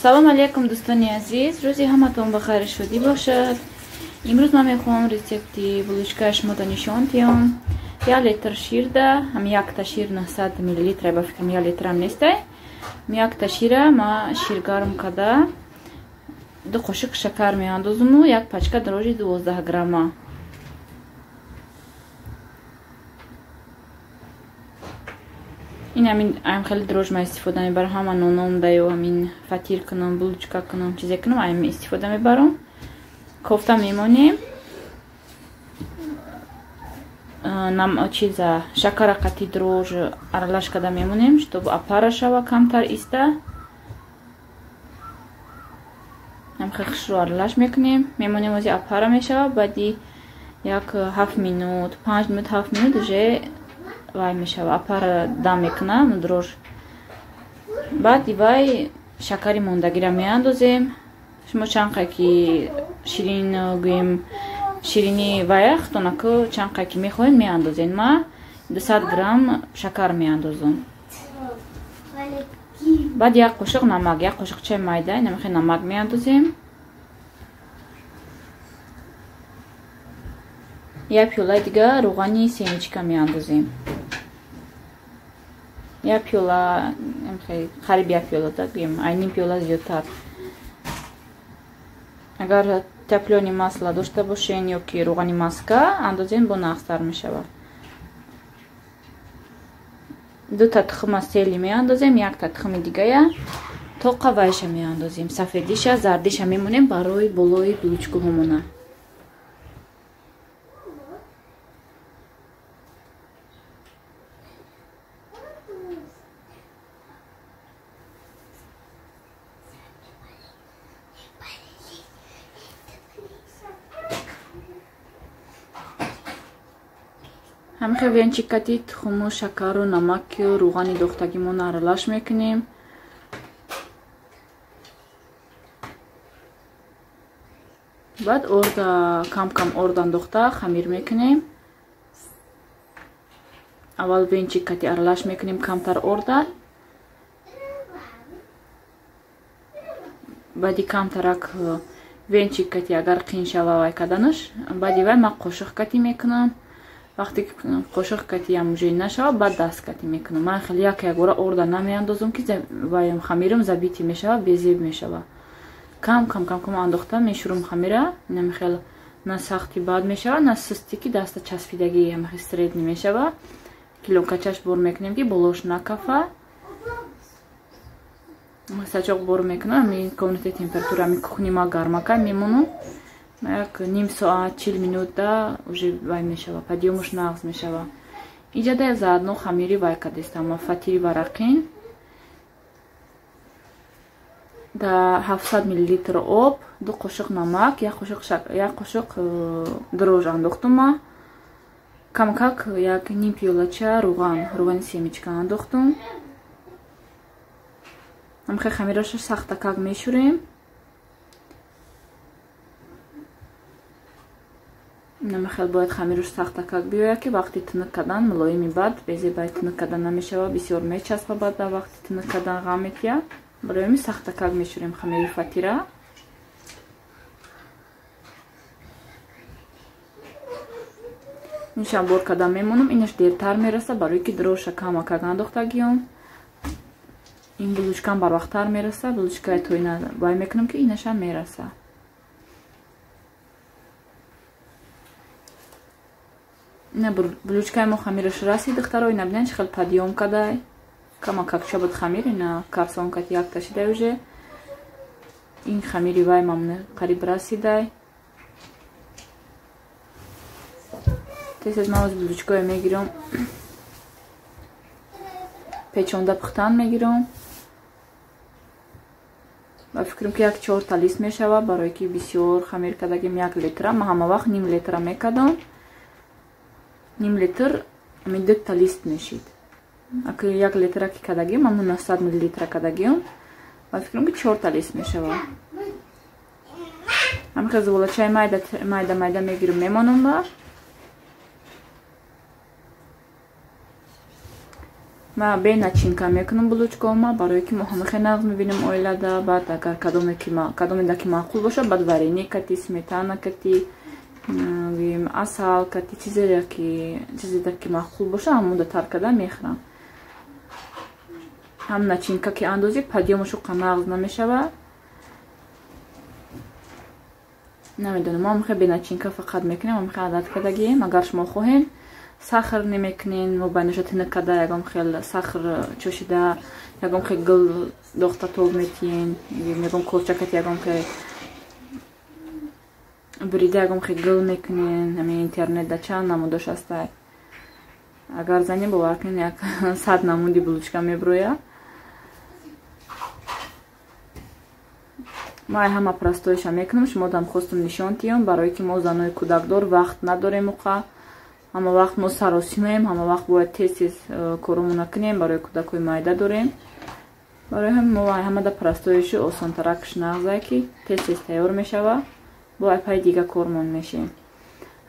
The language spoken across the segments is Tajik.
Салом алейкум, дӯстони азиз. Рӯзи ҳаматон ба хайр шудӣ бошад. Имрӯз ман мехоҳам рецепти булочкаи шуморо нишон диҳам. 1 литр ширда, ҳам якта шир 900 мл, ба фикрам 1 литрам нестай. Якта шира ма ширгарм када 2 қошиқ шакар меандозуму як пачка дрожжи 12 грамма. Ин ҳамин ам хеле дрожж ма истифода мебарам, ҳама ноном даю ҳамин фатир кунам, булочка кунам, чизе кунам, ам истифода мебарам. Кофта мемонем. Нам чиза шакара қати дрожж аралаш када мемонем, чтобы апара шава камтар иста. Ам хеле хушрӯ аралаш мекунем. Мемонем ози апара мешава, баъди як 7 минут, 5 минут, 7 минут уже вай мешава, апара дам мекунам дрожж. Баъди вай шакари мондагиро меандозем. Шумо чанд ки ширин гӯем, ширини вая худонаку чанд ки мехоҳем меандозем. Ма 200 грамм шакар меандозам. Баъд як қошиқ намак, як қошиқчаи майда намехе намак меандозем. Як пиёлаи дига рӯғани семечка меандозем. Як пиёла, қариб як пиёла да гӯем, ай ним пиёла зиёдтар. Агар топлёни масла дошта бошен ё ки рӯғани маска андозем, бо нағзтар мешавад. Дута тухма сели меандозем, якта тухми дигая тоқа вайша меандозем, сафедиша, зардиша мемонем барои болои булочкаҳомона. Ҳамихе венчикати тухму, шакару, намаку, рӯғани дохтагимон аралаш мекунем. Баъд орда кам-кам орд андохта хамир мекунем. Аввал венчикати аралаш мекунем камтар орда. Баъди камтарак венчикати агар қин шава вай каданаш, баъди вай ма қошиқ кати мекунам. Вақте ки қошиқ катиам уже нашава, баъд даст кати мекунам. Ман хеле як якбора орда намеандозам, ки ваям хамирам забити мешава, безеб мешава. Кам кам кам кам андохта мешурум хамира, намехел на сахти бад мешава, на сусти ки даста часпидагӣ ҳамахи средни мешава. Килонкачаш бор мекунем, ки болош накафа. Сачоқ бор мекунам, ами комнатаи температура, ами кухни ма гармака мемонам. Як ним соат, 40 минута уже вай мешава, подъёмуш нағз мешава. Иҷада заодно хамири вай кадестам, фатири варақин. Да 700 мл об, 2 қошиқ намак, 1 қошиқ дрожж андохтум. Камкак як ним пиёлача рӯған, рӯғани семечка андохтум. Ҳамхе хамираша сахтакак мешурем. Намехел бояд хамируш сахтакак биёяд, ки вақти тунук кардан мулоими бад, безебай тунук кардан намешава, бисёр мечаспа бад дар вақти тунук кардан ғам метия. Барои сахтакак мешурем хамири фатира. Иншам бор кардан мемонам, инаш дертар мераса, барои ки дрожша камакак андохтагиём. Ин булочкам барвақттар мераса, булочкаи тоина вай мекунам, ки инашам мераса. Ина булочкаи мо хамираш расид, духтаро, ина бинед чӣ хел подъём кадай. Камакак шабад хамир, ина карсон кати якта шидай уже. Ин хамири вай мамна қариб расидай. Тез ман оз булочкаи мегирам. Печонда пухтан мегирам. Ба фикрам ки як 4 та лист мешава, барои ки бисёр хамир кардагим 1 литра, ман ҳама вақт ним литра мекардам. Ним литр ами 2 та лист мешид. Аки 1 литра ки кардагим, ҳамун 900 мл кардагим. Ба фикрам ки 4 та лист мешава. Ҳамихе зуволачаи майда майда майда мегирам, мемонам ба. Ма бе начинка мекунам булочкаома, барое ки мо ҳама хеле нағз мебинем оилада. Баъд агар кадоме ки маъқул бошад, баъд варенье кати, сметана кати, асал кати, чизе ки маъқул бошад, ҳамонда тар карда мехӯрам. Ҳам начинка ки андозӣ, падёмашу нағз намешавад. Намедонам, мо ҳам хеле бе начинка фақат мекунем, ҳам хеле одат кардагием. Агар шумо хоҳем, сахар намекунен, мо байнаша тинак карда ягон хел сахар чошида, ягон хел гул дохта тоб метиен, ягон колчакати ягон хел бурида ягон хел гул мекунен. Ҳамин интернет да чанд намудош ҳастай. Агар занем, бовар кунед, як 100 намуди булочка меброя. Ма ҳама простоиша мекунам, шумо дам хостум нишон тиём, барое ки мо занои кӯдакдор вақт надорем уқа. Ҳама вақт мо саросимаем, ҳама вақт бояд тез-тез коромона кунем, барои кӯдакҳои майда дорем. Барои ҳамин мо ҳамада простоишу осонтаракш нағзае ки тез-тез тайёр мешава, бо айпаи дига кормон мешем.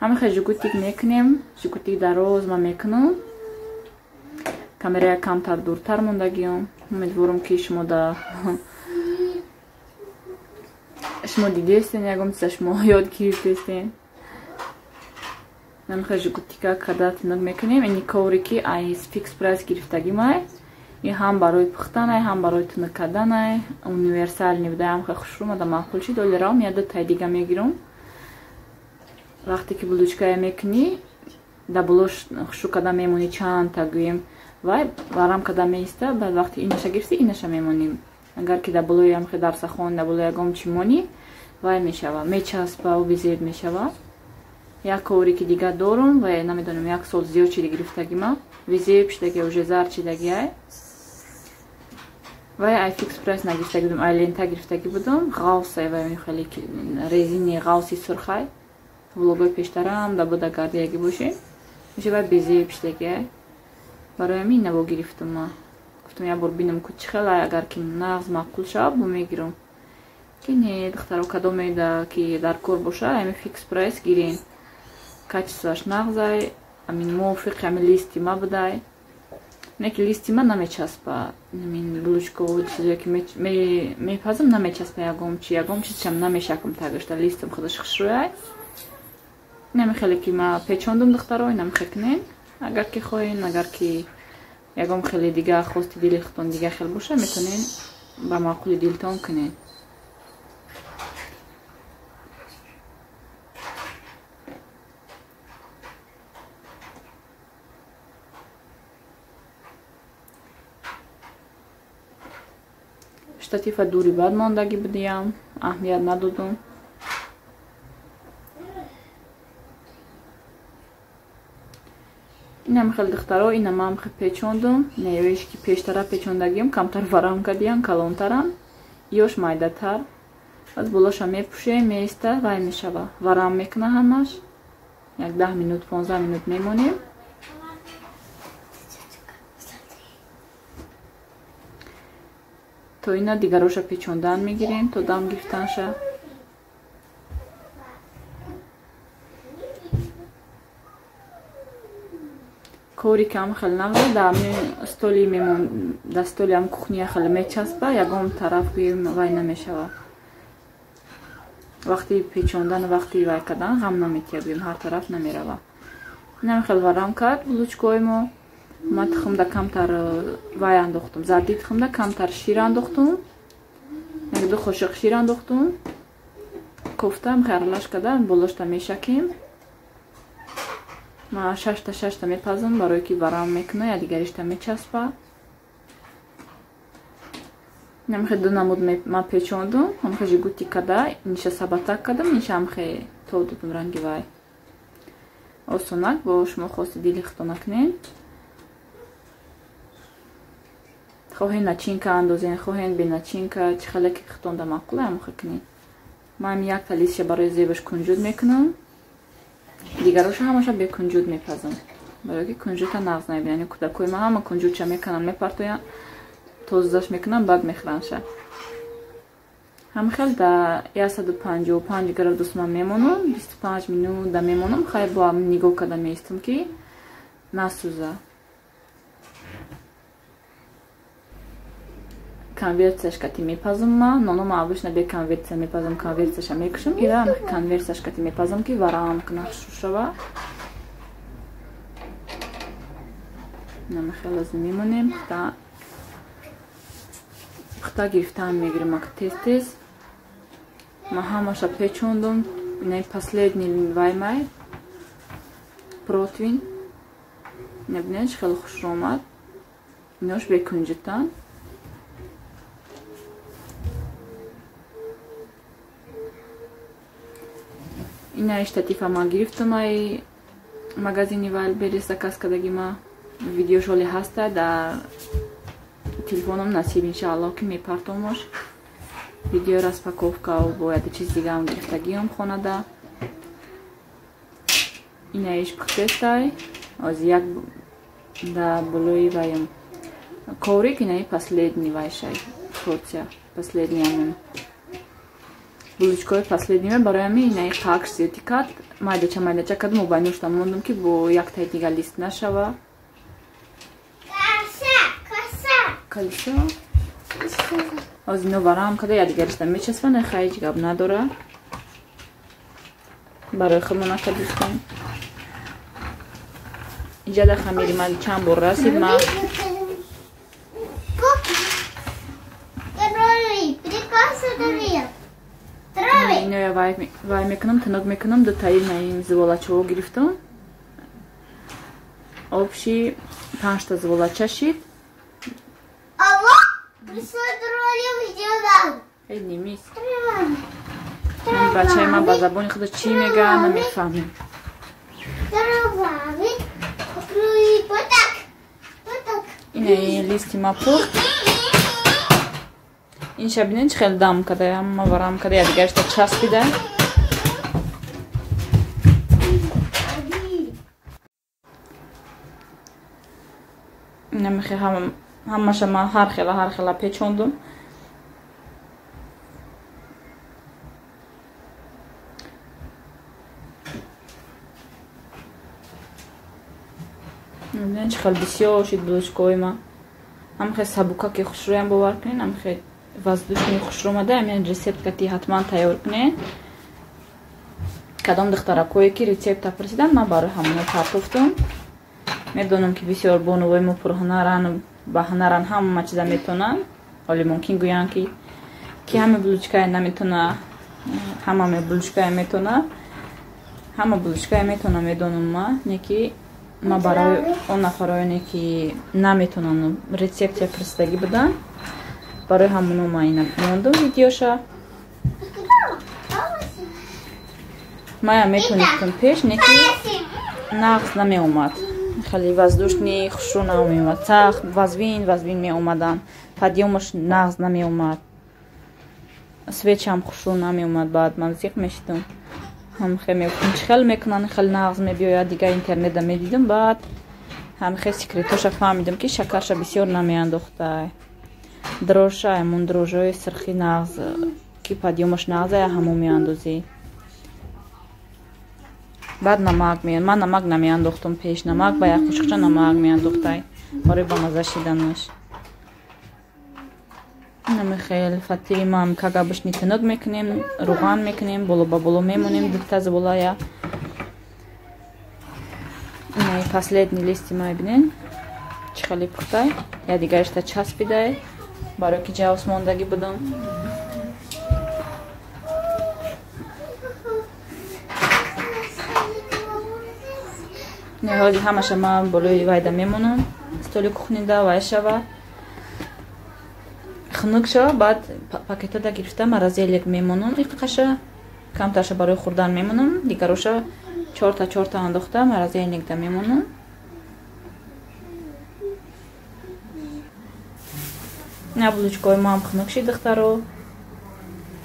Ҳама хел жгутик мекунем, жгутик дароз ма мекунам. Камерая камтар дуртар мондагиём. Умедворам ки шумо да шумо дидестен, ягон чиза шумо ёд гирифтестен. Намхел жгутика када тинак мекунем. Ини коврики ай фикс прайс гирифтаги май. И ҳам барои пухтанай, ҳам барои тинак карданай. Универсални буда, ҳам хел хушрӯ мада маъқул шид. Оли равм яда тай дига мегирам. Вақте ки булочкая мекунӣ, да булош хушрӯ када мемонӣ чанд та гӯем. Вай варам када меиста, баъд вақти инаша гирифтӣ, инаша мемонӣ. Агар ки да булои ҳам хел дарсахон, да булои ягон чӣ монӣ, вай мешава, мечаспа, безеб мешава. Як коврики дига дорум ва намедонам як сол зиёд чида гирифтагима, визеб шидаги, уже зард шидаги ай. Вай ай фикс прайс нагирифтаги будум, ай лента гирифтаги будум. Ғавсай вай хеле резини ғавси сурхай. Влогои пештарам да буда гардияги бошем. Меше вай безеб шидаги ай. Барои ҳамин наво гирифтум ма. Гуфтум як бор бинам ку чӣ хел, агар ки нағз маъқул шавад, бо мегирам. Ки не, духтаро, кадоме ки дар кор боша, ҳамин фикс прайс гирен. Качествоаш нағзай, амин мувофиқи ҳамин листи ма будай. Не ки листи ма намечаспа, амин булочкову чизое ки мепазам намечаспа ягон чи, ягон чизшам намешакам тагашта, листам худаш хушрӯяй. Инаме хеле ки ма печондум духтаро, инам хел кунен. Агар ки хоҳен, агар ки ягон хеле дига хости дили худтон дига хел боша, метавонен ба маъқули дилтон кунен. Штатива дури бад мондагӣ будиям, аҳамият надодум. Инам хел духтаро, инам ҳам хел печондум. Неёиш ки пештара печондагиам, камтар варам кардиям, калонтарам, ёш майдатар. Баъд болоша мепӯшем, меиста, вай мешава. Варам мекуна ҳамаш. Як 10 минут, 15 минут мемонем. То ина дигароша печондан мегирем, то дам гирифтанша. Кори кам хел нағза, да столи мемон, да столи ам кухния хел мечаспа, ягон тараф гӯем вай намешава. Вақти печондан, вақти вай кардан ғам наметия, гӯем ҳар тараф намерава. Инам хел варам кард булочкои мо. Ма тухмда камтар вай андохтум, зарди тухмда камтар шир андохтум, як ду қошиқ шир андохтум. Кофтам аралаш карда болошта мешакем. Ма шашта мепазам, барое ки варам мекуна, я дигаришта мечаспа. Намхе ду намуд ма печондум, ҳамхе жигути када, ниша сабатак кадам, ниша ҳамхе тоб додум ранги вай. Осонак, бо шумо хости дили худтон накунед. Хоҳен начинка андозен, хоҳен бе начинка, чӣ хеле ки худтон да маъқул ҳамхе кунед. Ман якта листша барои зебаш кунҷуд мекунам, дигароша ҳамаша бе кунҷуд мепазам, барое ки кунҷудта нағз намебинанд. Кӯдакои ма ҳама кунҷудша мекунанд, мепартоянд, тозаш мекунанд, баъд мехӯрандша. Ҳамхел да 155 градус ман мемонам, 25 минут да мемонам, хай бо нигоҳ карда меистам ки насӯза. конверсияш кати мепазам ма. Нонома обычно бе конверсия мепазам, конверсияша мекушам. Ира конверсияш кати мепазам ки варам кунад шушава. Намихел аз мемонем, пухта гирифтан мегирем ак тез-тез. Ма ҳамаша печондум. Инаи последний ваймай противень. Набинед хеле хушро омад. Инош бекунҷитан. Инаи штатива ма гирифтам ай магазини Вайлдберрис заказ кардагӣ ма. Видеош ҳоле ҳаста дар телефоном, насиб иншааллоҳ ки мепартомош. Видео распаковка бояд чиз дигаам гирифтагиам хонада. Инаиш пухтестай. Оз як да болои ваем коврик, инаи последний вайшай порция, последний амин булочкои последний барои ами инаи қакш зиёдӣ кард. Майдача майдача кардам, мобайношта мондум ки бо яктаи дига лист нашава. Калиса. Оз ино варам када якдигаришта мечаспанд, ҳеҷ гап надора. Барои худмон накардистем. Иҷада хамири ман чанд бор расид ма. Иноя вай мекунам, тунук мекунам, дутаи наим зуволачаҳо гирифтам. Обши 5та зуволача шид. Эй, немис. Бачаи ман ба забони худаш чӣ мега, намефаҳмем. Инаи листи ма пухт. Инша бинед чӣ хеле дам када, ҳама варам када, якдигарашта часпида. Намехе ҳамаша ман ҳар хела печондум. Бинед чӣ хеле бисёр шид булочкаҳои ма. Ҳам хеле сабука ки хушрӯям бовар кунед, ҳам хеле воздушный хушрӯ омада. Ҳамин рецепт кати ҳатман тайёр кунед. Кадом духтаракое ки рецепта пурсиданд, ман барои ҳамоно партофтум. Медонам ки бисёр бонувои мо пурҳунаранд, ба ҳунаранд, ҳама чиза метонанд. Ҳоле мумкин гӯянд ки ҳама булочкае наметона, ҳама булочкае метона, ҳама булочкае метона, медонам ма, не ки ма барои он нафароне ки наметонанд рецептия пурсидагӣ буданд, барои ҳамоно ма ина мондум видеоша. Мая метонистам пеш, не ки нағз намеомад. Хеле воздушный хушрӯ намеомад, сахт вазвин меомаданд, подъёмаш нағз намеомад, свечам хушрӯ намеомад. Баъд ман зиқ мешидам, ҳамхе мегуфтам чӣ хел мекунанд, хеле нағз мебиёяд. Дигар интернетда медидам, баъд ҳамхе секретоша фаҳмидам ки шакарша бисёр намеандохтай, дрожжа ҳамон дрожжаҳои сирхи нағз ки подъёмаш нағзая ҳамон меандозӣ. Баъд намак меан, ман намак намеандохтам пеш, намак ба як қошиқча намак меандохтай барои ба маза шиданаш. Намихел фатири мам кагабышни тунук мекунем, руған мекунем, боло ба боло мемонем дута зуболая. Инаи последний листи ма бинен чӣ хеле пухтай, я дигарашта часпидай барои ки ҷавс мондагӣ будам. Ҳози ҳамаша ман болои вайда мемонам, столи кухнида вай шава, хунук шава, баъд пакетада гирифта морозилник мемонам. Иқаша камтарша барои хӯрдан мемонам, дигароша чорта чорта андохта морозилникда мемонам. На булочкаҳои маам хунук шид духтаро.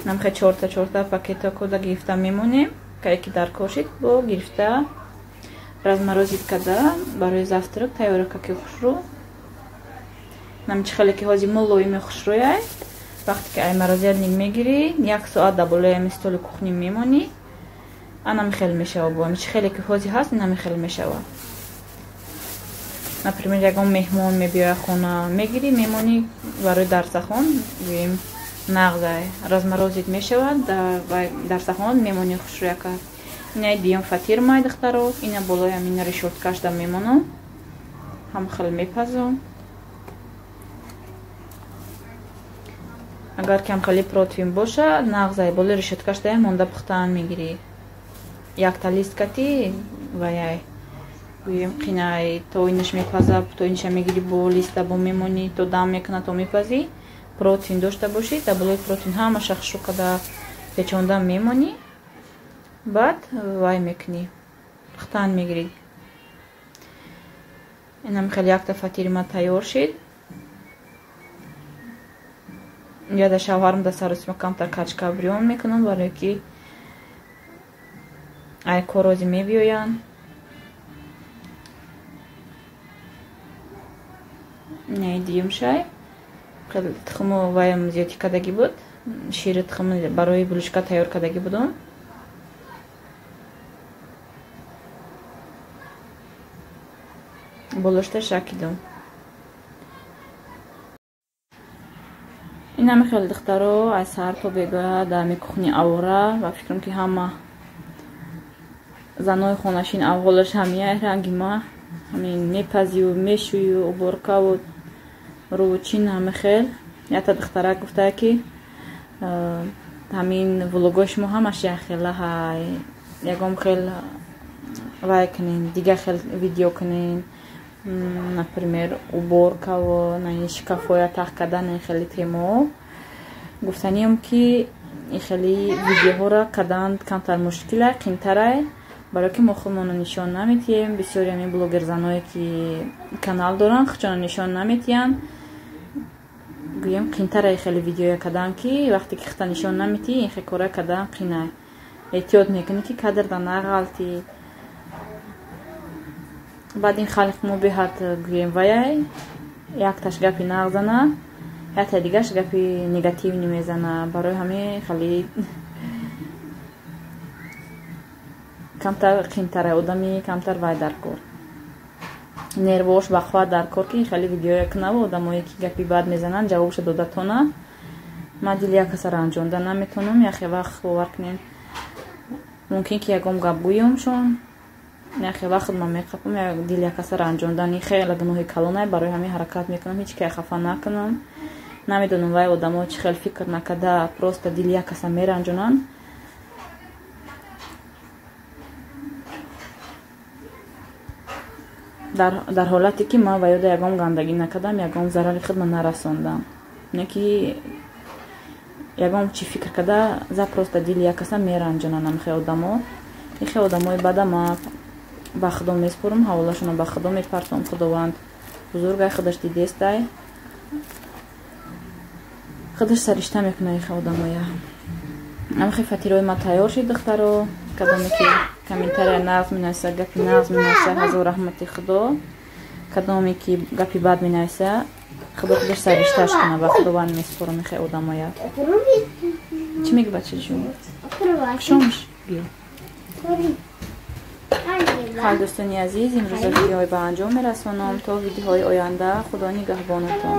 Намхе чорта чорта пакетакода гирифта мемонем, кае ки дар кор шид бо гирифта разморозить карда барои завтрак тайёра каки хушрӯ. Нам чӣ хеле ки ҳози мулоими хушрӯяй, вақте ки ай морозилник мегирӣ, як соат дар болои ами столи кухни мемонӣ, анам хел мешава. Бо чӣ хеле ки ҳози ҳаст, инами хел мешава. Например, ягон меҳмон мебиёяд хона, мегирӣ мемонӣ барои дарсахон, гӯем нағзай разморозить мешавад, дарсахон мемонӣ хушрӯяка. Ина диём фатир май духтаро, ина болои ҳамин решёткашда мемонам, ҳам хел мепазам. Агар кам хеле противень боша, нағзай болои решёткашда монда пухтан мегирӣ. Якта лист кати ваяй гӯем қинай, то инаш мепаза, то инаша мегирӣ бо листа бо мемонӣ, то дам мекуна, то мепазӣ. Противень дошта бошӣ, дар болои противень ҳамаша хушрӯ када печонда мемонӣ, баъд вай мекунӣ, пухтан мегирӣ. Инам хеле якта фатири ма тайёр шид. Яда шавҳарам да саросима камтар качка бирён мекунам, барое ки ай корози мебиёянд. Не диюм шай. Тухму ваям зиёдӣ кардагӣ буд. Шири тухм барои булушка тайёр кардагӣ будам. Болошта шакидам. Инами хеле духтаро аз саҳар то бега дар ами кухни авора ва фикрам ки ҳама занои хонашин авҳолаш ҳамия ранги ма ҳамин мепазию мешӯю уборкаву рӯчин ҳама хел. Якта духтарак гуфта ки ҳамин влогои шумо ҳамаш якхела ҳай, ягон хел вай кунен, дига хел видео кунен, например уборкаву шкафоя тах кардан, ин хели темао. Гуфтаниям ки ин хели видеоҳоро кардан камтар мушкила, қинтарай, барое ки мо худмонро нишон наметиҳем. Бисёри ҳамин блогерзаное ки канал доранд, худшонро нишон наметиҳанд. Гӯем қинтарай хеле видеоя кардан, ки вақте ки худта нишон наметиҳӣ, ин хел кора кардан қинай. Эҳтиёт мекунӣ ки кадрда нағалтӣ. Баъд ин халқ мо беҳад гӯем ваяй, якташ гапи нағзана, якта дигаш гапи негативни мезана. Барои ҳамин хеле камтар қинтарай, одами камтар вай дар кор, нервош бахват дар кор, ки хеле видеоя кунаву одамое ки гапи бад мезананд ҷавобша дода тона. Ман дили як каса ранҷонда наметонам, яхе вақт бовар кунен, мумкин ки ягон гап гӯёмшон, яхе вақт ман меқапам, дили як каса ранҷондани хеле гуноҳи калонай. Барои ҳамин ҳаракат мекунам ҳеҷ кай хафа накунам. Намедонам вай одамо чӣ хел фикр накарда просто дили як каса меранҷонанд. Дар ҳолате ки ман ва ёда ягон гандагӣ накардам, ягон зарари худма нарасондам, не ки ягон чӣ фикр карда за просто дили як каса меранҷонанд хе одамо. Ин хе одамои бада ман ба Худо меспорам, ҳаволашонро ба Худо мепартом. Худованд бузургай, худаш дидестай, худаш саришта мекунад ин хе одамоя. Ам хе фатирои ма тайёр шид духтаро. Кадоме ки комментария нағз менависа, гапи нағз менависа, ҳазор раҳмати Худо. Кадоме ки гапи бад менависа, Худо худаш саришташ кунад, ба Худованд меспорам хе одамоя. Чӣ меги бачаҷон? Шомш биё. Хай дӯстони азиз, имрӯза видеои ба анҷом мерасонам. То видеоҳои оянда Худо нигаҳбонатон.